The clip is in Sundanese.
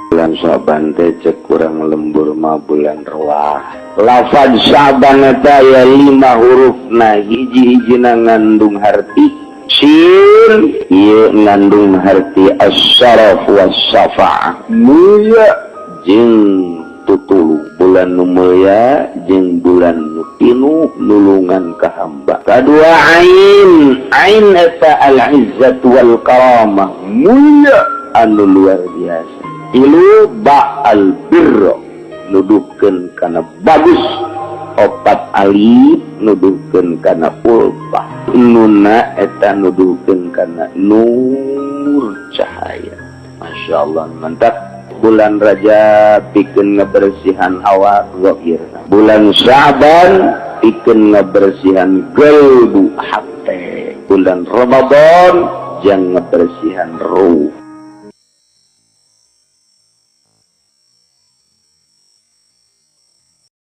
Bulan Syaban teh cek kurang lembur mah bulan ruah. Lafaz Syaban eta ya lima huruf, nah hiji-hijina ngandung harti. Sin ieu ngandung harti as-syaraf was-syafaah, mulia jeung tutulung, bulan nu mulia jeung bulan nu pinuh nulungan ka hamba. Kadua ain, ain eta al-izzat wal karamah, mulia anu luar biasa. Tilu ba al birro, nuduhkeun kana bagus. Opat alif nuduhkeun kana ulfah. Nuna eta nuduhkeun kana nur, cahaya. Masya Allah, mantap. Bulan Rajab pikeun ngebersihan awak zahir, bulan Syaban pikeun ngebersihan gelbu hate, bulan Ramadan jang ngebersihan ruh.